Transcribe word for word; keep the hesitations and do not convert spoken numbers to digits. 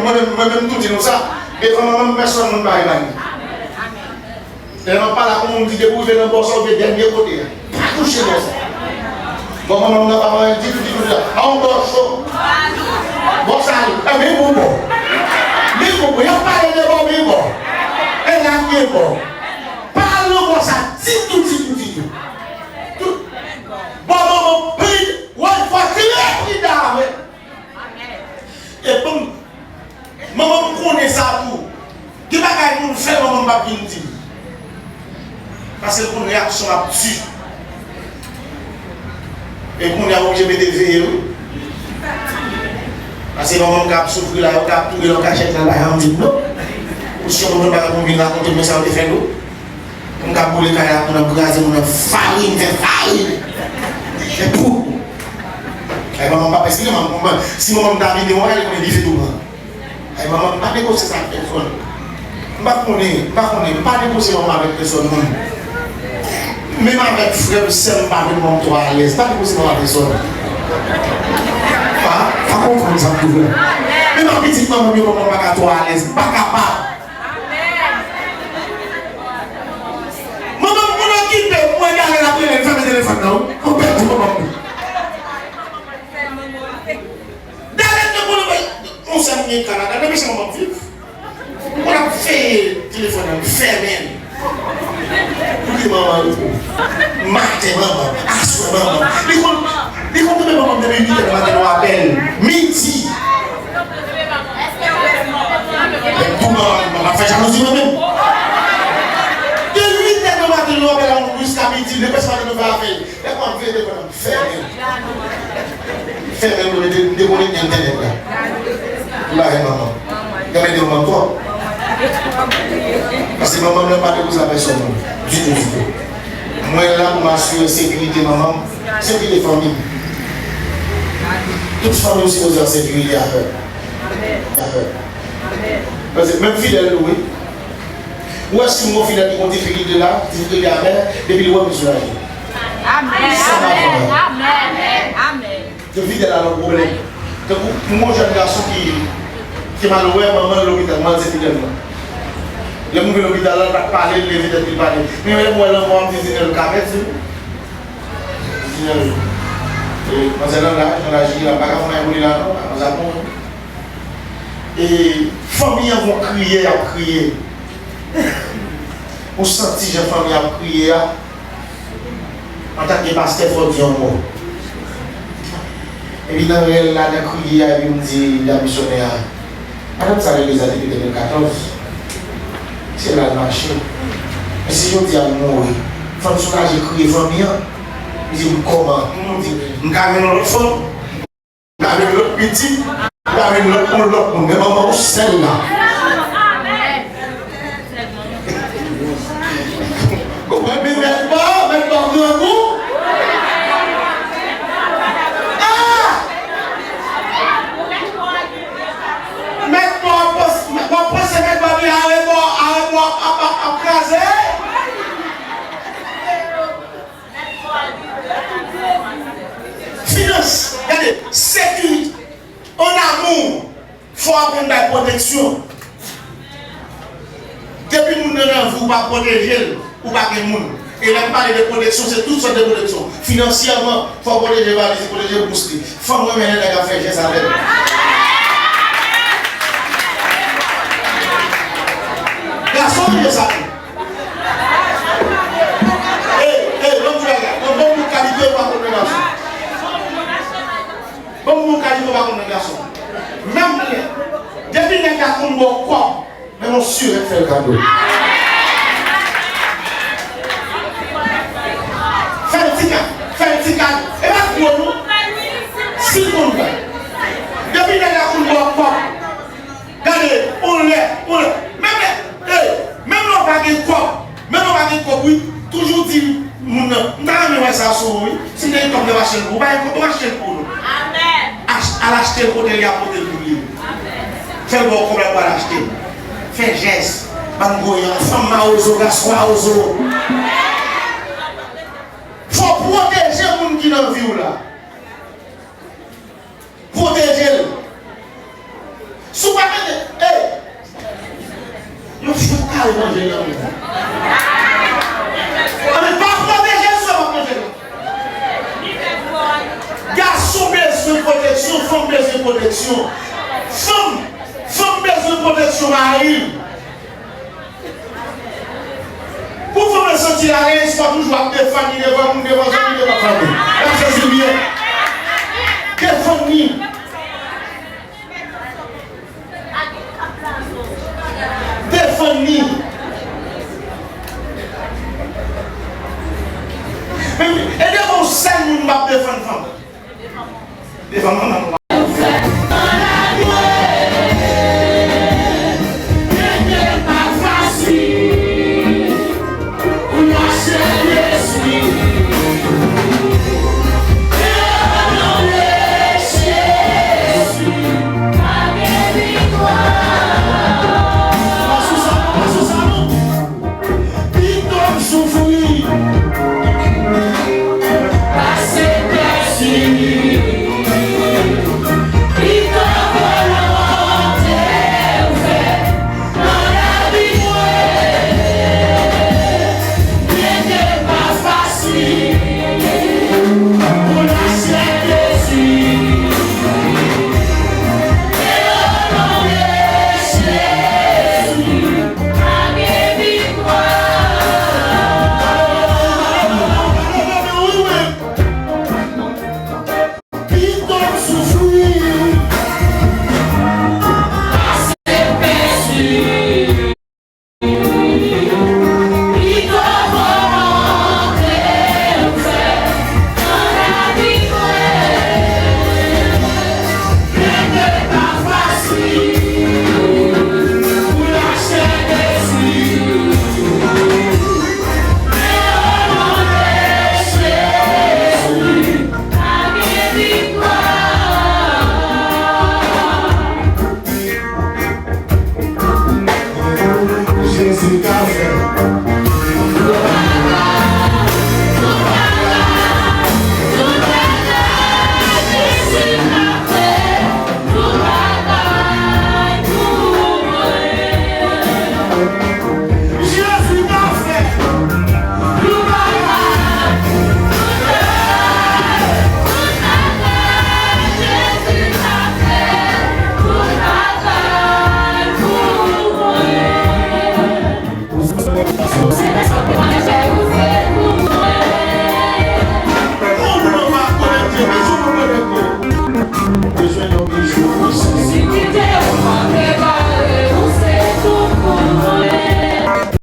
Mwen menm, mwen menm tou di nou sa. Devan manman m, pèsonn moun pa remanye. Lè m ap pale ak yon moun, m di, depi w rive nan bò sa, w rive dènye kote a. Pa touche bò sa. Bon, manman m nan pa manje ditou, ditou, ditou. A yon bò cho. Bò sa, e, men gwo bò. Men gwo bò. Y ap pale de bò, men bò. E la, gen bò. Pa al nan bò sa, ditou, ditou, ditou. Tout. Bon, manman m, pli, wè, fò tire pri da avè. E bon, manman m konnen sa tou. Gen bagay moun fè, manman m p ap vin di m. Paske l konn reyaksyon m ap di. E kounye a, m oblije mete veye, wi. Paske manman m ka ap soufri la, yo ka ap touye l an kachèt la, l pa janm di m non. Ou si yon moun bagay pou m vin rakonte m, men sa yo te fè l, wi. Moun k ap boule kay la, moun ap kraze, moun ap farin, fè farin. Fè poud. Ay, manman m pa pèsonn, manman, manman, si manman m ta vini, mwen, li konnen dife tou pran. Ay, manman m pa negosye sa ak pèsonn. M pa konnen, m pa konnen, m pa negosye manman avèk pèsonn, non. Menm avèk frè m, sè m, m pa vle manman m twò alèz. Pa negosye manman avèk pèsonn. Pa, pa konprann sa m di w la. Menm ak pitit manman m yo, manman m pa ka twò alèz. M pa kapab. Manman m konn okipe m, mwen gade l ap rele l, fèmen telefòn nan, wi. Mwen pèdi manman m. Dale te konn yon sè m gen Kanada, nan mesye manman m viv. Mwen ap veye telefòn nan, m fèmen l. Koute manman yo tou. Maten manman, aswè manman. Li konn, li konn tonbe manman m depi uit è nan maten, nou apèl. Midi. Tou manman, manman fè jalouzi mwen menm. De uit è nan maten, nou apèl la, nou jiska midi, de pès maten, nou fè apèl. Lè m ap veye telefòn nan, m fèmen l. Fèmen l, m dekonekte entènèt la. M pa gen manman. Yo mete manman m twòp. Paske manman m nan pa depoze a pèsonn, non. Ditou, ditou. Mwen la pou m asire sekirite manman m, sekirite fanmi m. Tout fanmi w sipoze an sekirite avè w. Avè w. Paske menm fidèl nou, wi. Ou wè si m gon fidèl ki gon difikilte la, difikilte avè, depi l wè m soulaje. Amèn. Sa pa vre. Amèn. Amèn. Te fidèl a lòt pwoblèm. Tankou, m gon jèn gason ki, ki m al wè manman l lopital, m al di fidèl mwen. Lè m rive lopital la, l pa t pale, l leve tèt li, l pale. Men lè m wè lanmò a, m di, Zeynèb, kapèt, se ou? Zeynèb, e, manzè lan la, jan l aji la, m pa ka fè anyen pou li la, non, manzè ap mouri. E fanmi an gon kriye y ap kriye. Ou santi jan fanmi an ap kriye a. Antanke pastè, fò w di yon mo. Epi nan rèl la, nan kriye a, epi m di dam misyonè a, madanm sa legliz la depi de mil katòz. Se la l mache. Men si jodi a l mouri, fò n soulaje kriye fanmi an. M di, m kòman? M di, m ka jwenn yon lòt fanm? M ka jwenn lòt pitit, m ka jwenn lòt moun, lòt moun, men manman w sèl la. Ou konprann, men mèt pa, mèt pa grangou. Ah! Mèt pa, w ap panse mèt pa byen, arepò, arepò ap, ap, ap kraze. Finans, gade, sekirite, an amou, fò w aprann bay pwoteksyon. Depi moun nan nan vi w, ou pa pwoteje l, ou pa gen moun. E lè m pale de pwoteksyon, se tout sòt de pwoteksyon. Finansyèman, fò w pwoteje valiz li, pwoteje bous li. Fanm renmen lè nèg ap fè jès avè l. Gason, yo sa tou. Ey, ey, ban m di bagay. Bon, bon, moun kalite yo pa konn nan gason. Bon, moun kalite yo pa konn nan gason. Menm lè, depi nèg la konn ba w kòb, menm yon sirèt fè l kado. Fè l ti ka, fè l ti kado. E pa gwo non. Si l konn fè. Depi nèg la konn ba w kòb, gade, on lè, on lè. Menm lè, ey, menm lè w pa gen kòb, menm lè w pa gen kòb, wi, toujou di moun nan, m ta renmen wè sa sou ou, wi. Si m te gen kòb, m t ap achte l pou ou. Ou pa gen kòb, ou achte l pou ou, non. Amèn. Ach-, al achte l kote li a, pote l pou li. Amèn. Fè l ba w kòb la pou al achte l. Fè jès. Bann gwo yon fanm mawozo, gason mawozo. Amèn. Fò w pwoteje moun ki nan vi w la. Pwoteje l. Si w pa mete, Evanjil nan mizè. Anben, pa pwoteje sou, pa pwoteje. Gason bezwen pwoteksyon, fanm bezwen pwoteksyon. Fanm, fanm bezwen pwoteksyon mari l. Pou fanm nan santi alèz, pa toujou ap defann li devan moun, devan zanmi, devan fanmi. L ap sezi byen. Defann li.